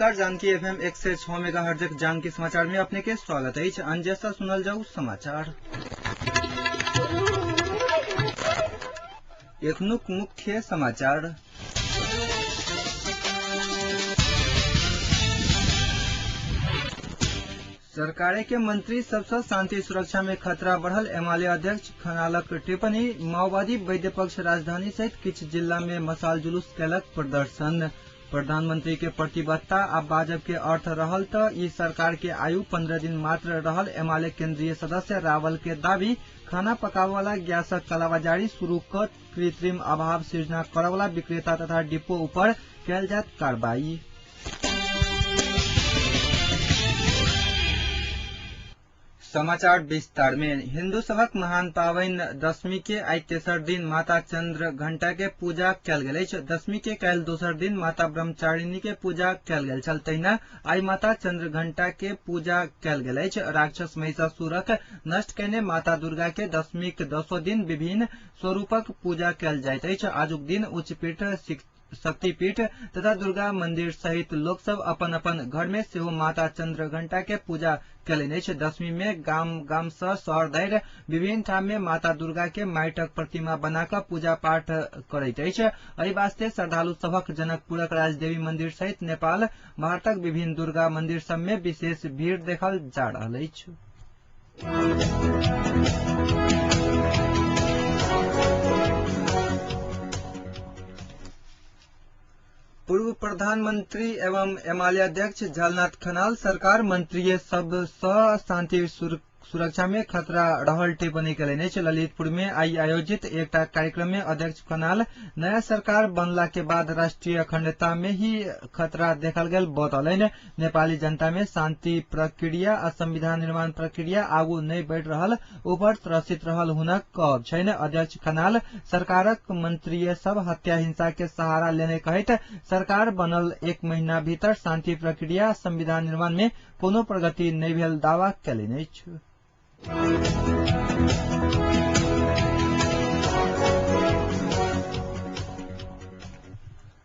नमस्कार, Janaki FM 106 megahertz Janaki समाचार में अपने के स्वागत है। अंजसा सुनल जाऊ समाचार। एखनुक मुख्य समाचार। सरकार के मंत्री सबसे शांति सुरक्षा में खतरा बढ़ल एमाले अध्यक्ष खनालक टिप्पणी। माओवादी वैद्य पक्ष राजधानी सहित किछु जिला में मसाल जुलूस कैलक प्रदर्शन। प्रधानमंत्री के प्रतिबद्धता आ बाजब के अर्थ रहल त ई सरकार के आयु 15 दिन मात्र रहल एमाले केंद्रीय सदस्य रावल के दावी। खाना पकावे वाला गैसक कालाबाजारी शुरू क कृत्रिम अभाव सृजना करवला विक्रेता तथा डिपो ऊपर कैल जात कार्रवाई। समाचार विस्तार में। हिंदू सभक महान पावन दशमी के आई तेसर दिन माता चंद्र घंटा के पूजा कैल गेल अछि। दशमी के काल्हि दोसर दिन माता ब्रह्मचारिणी के पूजा कैल गेल छल, तहिना आई माता चंद्र घंटा के पूजा कैल गेल अछि। राक्षस महिषासुरक नष्ट कयने माता दुर्गा के दशमीक 10 दिन विभिन्न स्वरूपक पूजा कैल जाइत अछि। आजुक दिन उच्च पीठ, शक्तिपीठ तथा दुर्गा मंदिर सहित लोक सब अपन अपन घर में सेहो माता चंद्र घंटा के पूजा कयलनि अछि। दशमी में गाम गाम से शहर धरि विभिन्न ठाम में माता दुर्गा के माटिक प्रतिमा बना कऽ पूजा पाठ करैत अछि। एहि वास्ते श्रद्धालु सभक जनकपुरक राजदेवी मंदिर सहित नेपाल भारतक विभिन्न दुर्गा मंदिर सब में विशेष भीड़ देखल जा रहल अछि। पूर्व प्रधानमंत्री एवं एमाले अध्यक्ष झलनाथ खनाल सरकार मंत्रीय सब सँ शांति सुरक्षा में खतरा रहल टिप्पणी कयलनि अछि। ललितपुर में आई आयोजित एकटा कार्यक्रम में अध्यक्ष खनाल नया सरकार बनला के बाद राष्ट्रीय अखंडता में ही खतरा देखल गेल बतौलनि। नेपाली जनता में शांति प्रक्रिया आ संविधान निर्माण प्रक्रिया आगू नहि बढ़ि रहल ऊपर त्रसित रहल हुनक कहब छनि। अध्यक्ष खनाल सरकारक मंत्रीय सब हत्या हिंसा के सहारा लेने कहैत सरकार बनल 1 महीना भीतर शांति प्रक्रिया संविधान निर्माण में कोनो प्रगति नहि भेल दावा कयलनि अछि।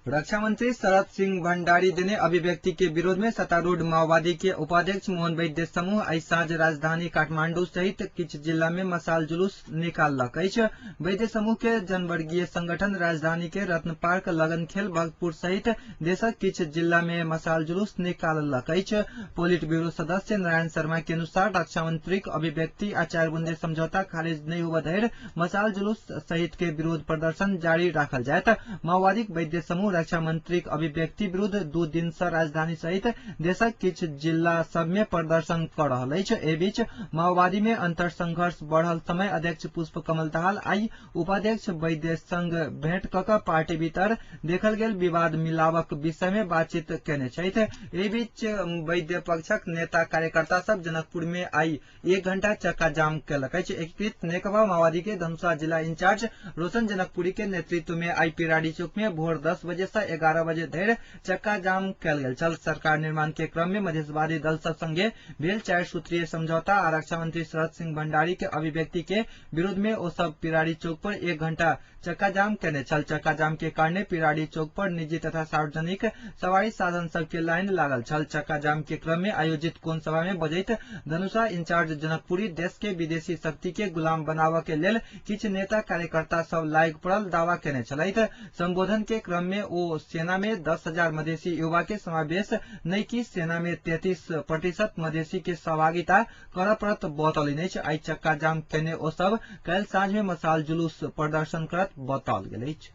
रक्षा मंत्री शरद सिंह भंडारी देने अभिव्यक्ति के विरोध में सत्तारूढ़ माओवादी के उपाध्यक्ष मोहन वैद्य समूह आई साँझ राजधानी काठमांडू सहित किछु जिला में मसाल जुलूस निकाललक अछि। वैद्य समूह के जनवर्गीय संगठन राजधानी के रत्न पार्क, लगनखेल, भक्तपुर सहित देशक किछु जिला में मसाल जुलूस निकाललक अछि। पोलिट ब्यूरो सदस्य नारायण शर्मा के अनुसार रक्षा मंत्रीक अभिव्यक्ति आ 4 बुंदे समझौता खारिज नहि होबय धरि मसाल जुलूस सहित के विरोध प्रदर्शन जारी राखल जायत। माओवादी वैद्य समूह रक्षा मंत्रीक अभिव्यक्ति विरुद्ध 2 दिन से राजधानी सहित देशक किछु जिला सब में प्रदर्शन क रहल अछि। एहि बीच माओवादी में अंतर संघर्ष बढ़ल समय अध्यक्ष पुष्प कमल दाहाल आई उपाध्यक्ष वैद्य संग भेंट क कऽ पार्टी भीतर देखल गेल विवाद मिलावक विषय में बातचीत केने छथि। एहि बीच वैद्य पक्षक नेता कार्यकर्ता सब जनकपुर में आई 1 घंटा चक्का जाम केलक अछि। एकीकृत नेकपा माओवादी के धनुषा जिला इंचार्ज रोशन जनकपुरी के नेतृत्व में आई पिराड़ी चौक में भोर 10 बजे से 11 बजे धरि चक्का जाम कैल गेल छल। सरकार निर्माण के क्रम में मधेशवादी दल सब संगे भेल 4 सूत्रीय समझौता आ रक्षा मंत्री शरद सिंह भंडारी के अभिव्यक्ति के विरोध में ओ सब पिराड़ी चौक पर 1 घंटा चक्का जाम केने छल। चक्का जाम के कारण पिराड़ी चौक पर निजी तथा सार्वजनिक सवारी साधन सब के लाइन लागल छल। चक्का जाम के क्रम में आयोजित कोन सभा में बजैत धनुषा इंचार्ज जनकपुरी देश के विदेशी शक्ति के गुलाम बनाबऽ के लेल किछु नेता कार्यकर्ता सब लागि पड़ल दावा केने छलथि। संबोधन के क्रम में ओ सेना में 10,000 मधेसी युवा के समावेश नहि कि सेना में 33% मधेसी के सहभागिता करऽ पड़त बतौलनि अछि। आई चक्का जाम केने ओ सब काल्हि साँझ में मसाल जुलूस प्रदर्शन करत बताओल गेल अछि।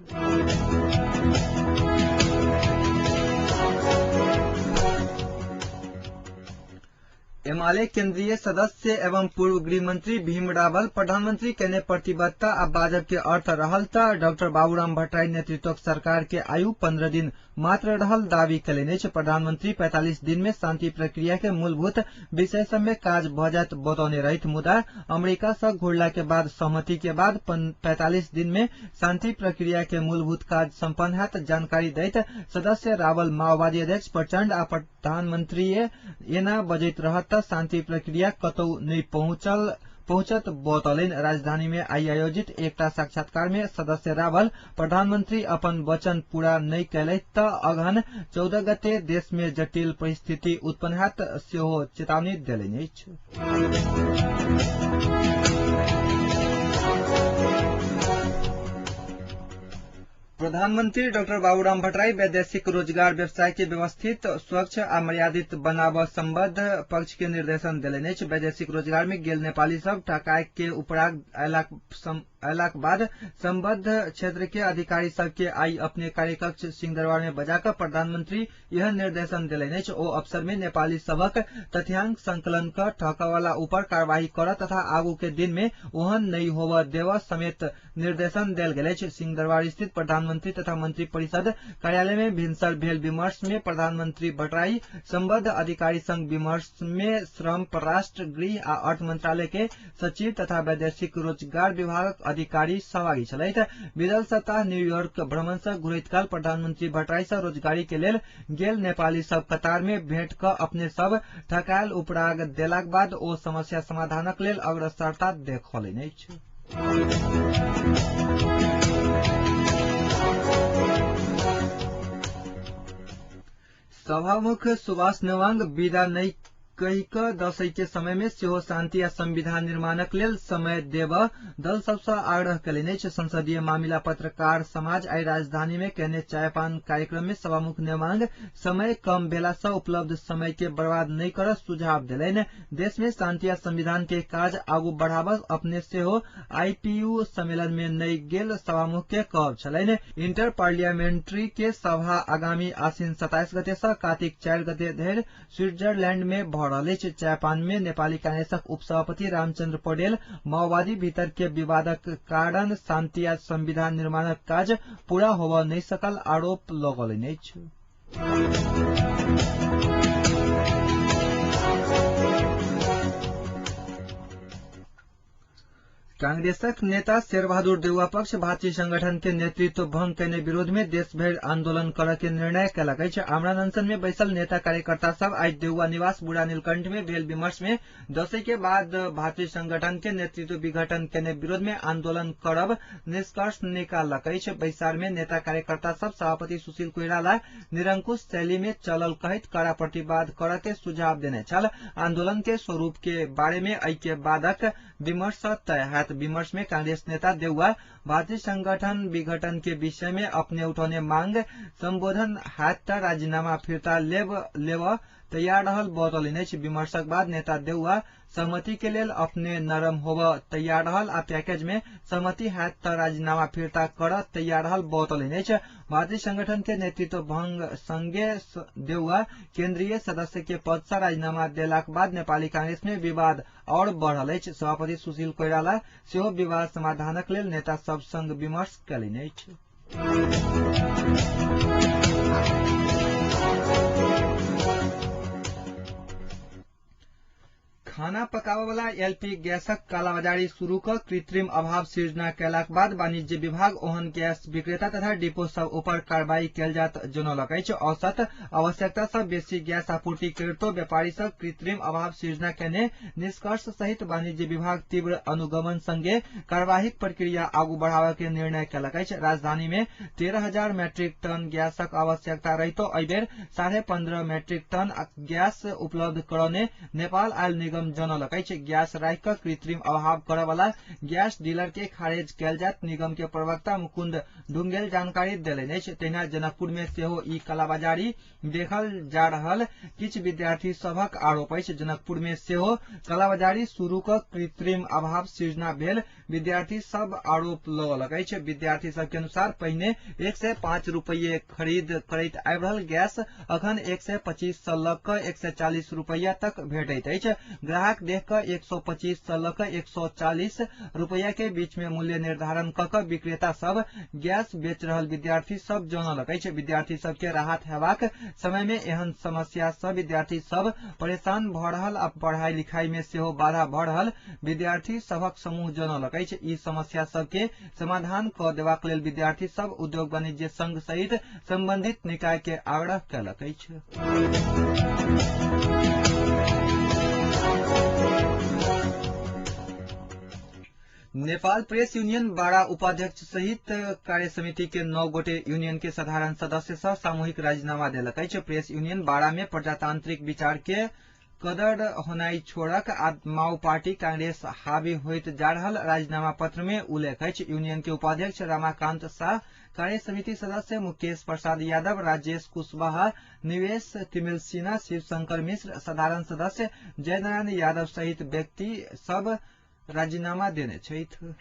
एमाले केंद्रीय सदस्य एवं पूर्व गृह मंत्री भीम रावल प्रधानमंत्री केने प्रतिबद्धता आ बाजब के अर्थ रहल त डॉक्टर बाबूराम भट्टराई नेतृत्वक सरकार के आयु 15 दिन मात्र रहल दावी कयलनि अछि। प्रधानमंत्री 45 दिन में शांति प्रक्रिया के मूलभूत विषय सब में काज भ जायत बतौने रहथि, मुदा अमेरिका से घुरला के बाद सहमति के बाद 45 दिन में शांति प्रक्रिया के मूलभूत काज सम्पन्न हैत जानकारी दैत सदस्य रावल माओवादी अध्यक्ष प्रचंड आ प्रधानमंत्री एना बजैत रहत त शांति प्रक्रिया कतौ नहि पहुंचत बतौलनि। राजधानी में आई आयोजित एकटा साक्षात्कार में सदस्य रावल प्रधानमंत्री अपन वचन पूरा नहि कयलथि त अगहन 14 गते देश में जटिल परिस्थिति उत्पन्न हैत सेहो चेतावनी देलनि अछि। प्रधानमंत्री डॉक्टर बाबूराम भट्टराई वैदेशिक रोजगार व्यवसाय के व्यवस्थित, स्वच्छ आ मर्यादित बनाबऽ संबद्ध पक्ष के निर्देशन देलनि अछि। वैदेशिक रोजगार में गेल नेपाली सब टकाय के उपराग अयलाक बाद संबद्ध क्षेत्र के अधिकारी सबके आई अपने कार्यकक्ष सिंहदरबार में बजाकर प्रधानमंत्री यह निर्देशन देलनि अछि। ओ अवसर में नेपाली सबक तथ्यांक संकलन क ठकवाला ऊपर कार्रवाई कर तथा आगू के दिन में ओहन नहीं होव देव समेत निर्देशन देल गेल अछि। सिंहदरबार स्थित प्रधानमंत्री तथा मंत्री परिषद कार्यालय में भिनसर भेल विमर्श में प्रधानमंत्री भट्टराई संबद्ध अधिकारी संग विमर्श में श्रम, परराष्ट्र, गृह आ अर्थ मंत्रालय के सचिव तथा वैदेशिक रोजगार विभागक अधिकारी सहभागी छलथि। विगत सप्ताह न्यूयॉर्क भ्रमण से घुरैत काल प्रधानमंत्री भट्टराई से रोजगारी के लेल गेल नेपाली सब कतार में भेंट क अपने सब ठकायल उपराग देलाक बाद ओ समस्या समाधानक लेल अग्रसरता देखौलनि अछि। सभामुख सुभाष नेवांग विदा नहि कहि क दशैं के समय में सेहो शांति आ संविधान निर्माणक लेल समय देब दल सबसँ आग्रह कयलनि अछि। संसदीय मामिला पत्रकार समाज आई राजधानी में केने चायपान कार्यक्रम में सभामुख नेवांग समय कम भेला सँ उपलब्ध समय के बर्बाद नहि कर सुझाव देलनि। देश में शांति आ संविधान के काज आगू बढ़ाब अपने सेहो आईपीयू सम्मेलन में नहि गेल सभामुख के कहब छलनि। इंटर पार्लियामेंट्री के सभा आगामी आश्विन 27 गते सँ कार्तिक 4 गते धरि स्विट्जरलैंड में भ रहल अछि। चायपान में नेपाली कांग्रेसक उपसभापति रामचंद्र पौडेल माओवादी भीतर के विवादक कारण शांति आ संविधान निर्माणक काज पूरा होब नहि सकल आरोप लगौलनि अछि। कांग्रेसक नेता शेरबहादुर देउवा पक्ष भातृ संगठन के नेतृत्व भंग केने विरोध में देशभरि आंदोलन करऽ के निर्णय कयलक अछि। आमरण अनशन में बैसल नेता कार्यकर्ता सब आई देउवा निवास बुढ़ा नीलकंठ में भेल विमर्श में दशैं के बाद भातृ संगठन के नेतृत्व विघटन केने विरोध में आंदोलन करब निष्कर्ष निकाललक अछि। बैसार में नेता कार्यकर्ता सब सभापति सुशील कोइराला निरंकुश शैली में चलल कहैत कड़ा प्रतिवाद करऽ के सुझाव देने छल। आंदोलन के स्वरूप के बारे में एहि के बादक विमर्श तय हैत। विमर्श में कांग्रेस नेता देउवा भारतीय संगठन विघटन के विषय में अपने उठौने मांग संबोधन हैत त राजीनामा फिर्ता लेब तैयार रहल बतौलनि अछि। विमर्शक बाद नेता देउवा सहमति के लेल अपने नरम होब तैयार रहल आ पैकेज में सहमति हैत त राजीनामा फिर्ता कर तैयार रहल बतौलनि अछि। भारतीय संगठन के नेतृत्व भंग संगे देउवा केंद्रीय सदस्य के पद से राजीनामा देलाक बाद नेपाली कांग्रेस में विवाद और बढ़ल अछि। सभापति सुशील कोइराला सेहो विवाद समाधानक लेल नेता सब संग विमर्श कयलनि अछि। खाना पकाबय एलपी गैसक कालाबाजारी शुरू क कृत्रिम अभाव सृजना कयलाक बाद वाणिज्य विभाग ओहन गैस विक्रेता तथा डिपो सब ऊपर कार्रवाई कयल जात जनौलक अछि। औसत आवश्यकता सँ बेसी गैस आपूर्ति करितो व्यापारी सब कृत्रिम अभाव सृजना केने निष्कर्ष सहित वाणिज्य विभाग तीव्र अनुगमन संगे कार्यवाहीक प्रक्रिया आगू बढ़ाबय के निर्णय कयलक अछि। राजधानी में 13,000 मैट्रिक टन गैसक आवश्यकता रहितो एहि बेर 15.5 मैट्रिक टन गैस उपलब्ध करौने नेपाल आयल निगम जनौलक अछि। गैस राखि क कृत्रिम अभाव करय वाला गैस डीलर के खारिज कयल जायत निगम के प्रवक्ता मुकुंद ढुंगेल जानकारी देलनि अछि। तहिना जनकपुर में सेहो ई कालाबाजारी देखल जा रहल किछु विद्यार्थी सभक आरोप अछि। जनकपुर में सेहो कालाबाजारी शुरू क कृत्रिम अभाव सृजना भेल विद्यार्थी सब आरोप लगौलक अछि। विद्यार्थी सब के अनुसार पहिने 105 रुपये खरीद करैत आबि रहल गैस अखन 125 सँ ल क 140 रुपया तक भेटैत अछि। ग्राहक देख क 125 सँ ल क 140 रुपया के बीच में मूल्य निर्धारण क क विक्रेता सब गैस बेच रहल विद्यार्थी सब जनौलक अछि। विद्यार्थी सब के राहत हेबाक समय में एहन समस्या सँ विद्यार्थी सब परेशान भ रहल आ पढ़ाई लिखाई में सेहो बाधा भ रहल विद्यार्थी सभक समूह जनौलक अछि। ई समस्या सब के समाधान क देबाक लेल विद्यार्थी सब उद्योग वाणिज्य संघ सहित संबंधित निकाय के आग्रह कयलक अछि। नेपाल प्रेस यूनियन बारा उपाध्यक्ष सहित कार्य समिति के 9 गोटे यूनियन के साधारण सदस्य सँ सामूहिक राजीनामा देलक अछि। प्रेस यूनियन बारा में प्रजातांत्रिक विचार के कदर होनाई छोड़क आ माओ पार्टी कांग्रेस हावी होइत जा रहल राजीनामा पत्र में उल्लेख अछि। यूनियन के उपाध्यक्ष रमाकांत शाह, कार्य समिति सदस्य मुकेश प्रसाद यादव, राजेश कुशवाहा, निवेश तिमिल सिन्हा, शिवशंकर मिश्र, साधारण सदस्य जयनारायण यादव सहित व्यक्ति सब राजीनामा देने छथि।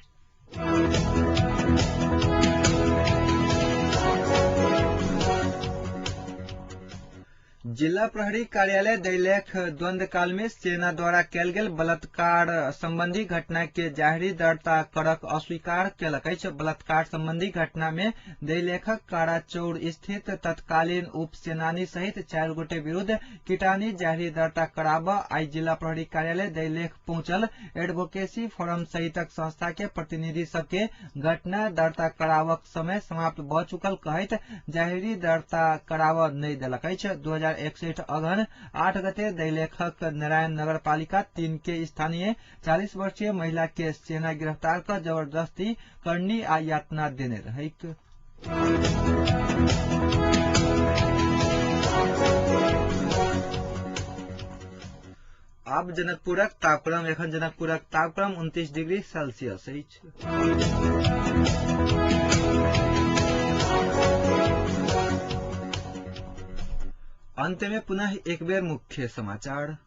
जिला प्रहरी कार्यालय दैलेख द्वंद्वकाल में सेना द्वारा कैल गेल बलात्कार संबंधी घटना के जाहिरी दर्ता करक अस्वीकार केलक अछि। बलात्कार संबंधी घटना में दैलेखक काराचौर स्थित तत्कालीन उप सेनानी सहित 4 गोटे विरुद्ध किटानी जाहिरी दर्ता कराब आई जिला प्रहरी कार्यालय दैलेख पहुंचल एडवोकेसी फोरम सहितक संस्था के प्रतिनिधि सबके घटना दर्ता कराबक समय समाप्त भ चुकल कहैत जाहिरी दर्ता कराब नहि देलक अछि। 2061 अगहन 8 गते दैलेखक नारायण नगरपालिका 3 के स्थानीय 40 वर्षीय महिला के सेना गिरफ्तार कर जबरदस्ती करनी आ यातना देने रहैक। आब जनकपुरक तापक्रम। एखन जनकपुरक तापक्रम 29 डिग्री सेल्सियस अछि। अंत में पुनः एक बेर मुख्य समाचार।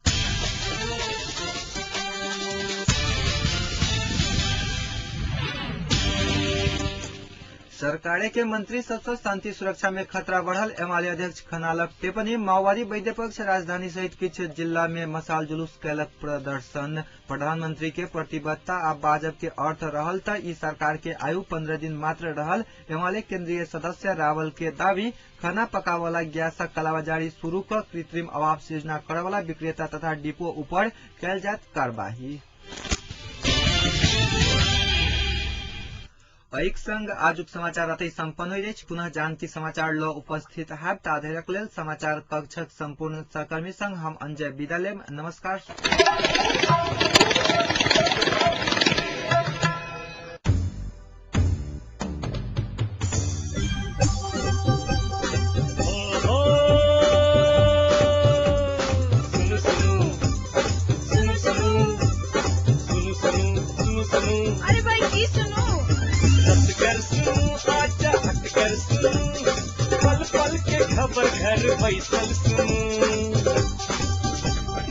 सरकारे के मंत्री सबसे शांति सुरक्षा में खतरा बढ़ल, एमाले अध्यक्ष खनालक टिप्पणी। माओवादी वैद्य पक्ष राजधानी सहित किछ जिला में मसाल जुलूस कैलक प्रदर्शन। प्रधानमंत्री के प्रतिबद्धता आ बाजब के अर्थ रहल त ई सरकार के आयु 15 दिन मात्र रहल, एमाले केंद्रीय सदस्य रावल के दावी। खाना पकावला गैसक कालाबाजारी शुरू क कृत्रिम अभाव सृजना करवला विक्रेता तथा डिपो ऊपर कैल जात कार्यवाही। एक संग आजुक समाचार अतै सम्पन्न होइत अछि। पुनः जानकी समाचार ल उपस्थित हैब। ताधरिक लेल समाचार कक्षक सम्पूर्ण सहकर्मी संग हम अंजय विदा लेब। नमस्कार। अरे भाई की सुनू, पल पल के खबर घर बैसल सुनू,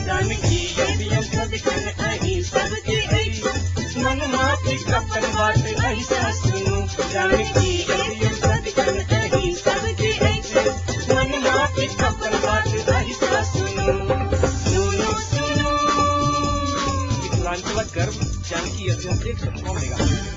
जानकी एफएम सदिखन अहीं सबके अछि, मन माफिक अपन बात ऐसा सुनू, जानकी एफएम सदिखन अहीं सबके अछि, मन माफिक अपन बात ऐसा सुनू, सुनू सुनू। मिथिलांचलक गर्व जानकी एफएम 106 मेगाहर्ट्ज।